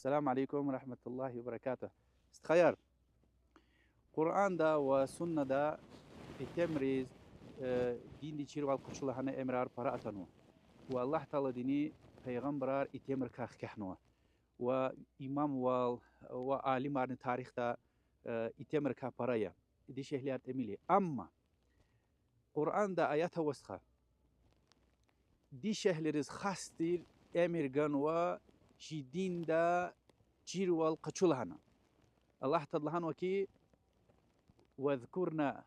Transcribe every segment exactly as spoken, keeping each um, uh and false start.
السلام عليكم ورحمة الله وبركاته. Стхаяр, Къуръанда ва Суннада итимриз, э, динди чирвал къачу лагьана эмирар пара атанва. Ва Аллагь Тааладини пайгъамбарар итимрикай хкягънава. Ва имамвал, ва алимарни тарихда, э, итимрикай пара я. Дишегьлияр тӀимил я. Амма Къуръанда аят ава, стха, дишегьлийриз хас тир эмир ганва чи динда чирвал къачу лагьана. Аллагь Таалади лагьанва хьи, واذكرن،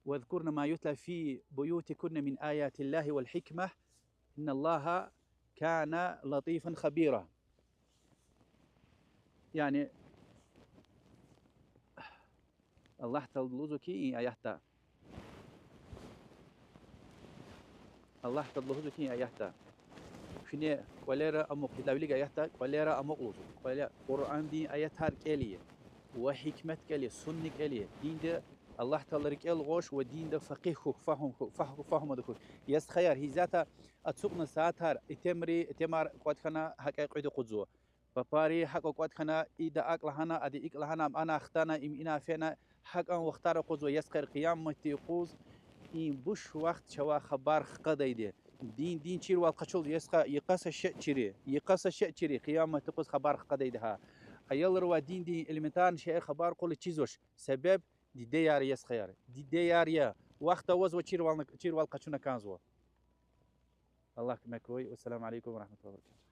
واذكرن ما يتلى في بيوتكن من آيات الله والحكمة إن الله كان لطيفا خبيرا. Яни Аллагь Таалади лугьузва хьи и аятда, Аллагь Таалади лугьузва хьи и аятда: куьне кӀвалера амукь, идалай вилик аятда кӀвалера амукь лугьузва. КӀвале-, Къуръандин аятар кӀел ая, ва гьикмет кӀел ая, сунни кӀел ая. Динда Аллагь Таалади рикӀел гъваш ва динда факъигь хьухь, фагьум хьухь, фагь-, фагьумда хьухь. Я стхаяр, гьизята ацукьна сятар, итимри, итимар кӀватӀ хьана гьакӀ кьуьд акъудзава. Папари гьакӀ кӀватӀ хьана, ида акӀ лагьана, ада икӀ лагьана, ам ана хтана, им ина фена, гьакӀан вахтар акъудзава, я стхаяр, Къияматдин юкъуз и буш вахт чавай хабар хкадайди. Дин, дин чирвал къачу, я стха, йикъа са шей чири, йикъа са шей чири, Къияматдин юкъуз хабар хкадайди гьа. Аялривай диндин элементарный шейэр хабар кьуна чизвач. Себеб дидеяр я, я стхаяр, дидеяр я. Вахт авазва, чирвал, чирвал къачуна кӀанзава. Аллагь куьмек хьуй. والسلام عليكم ورحمة الله وبركاته.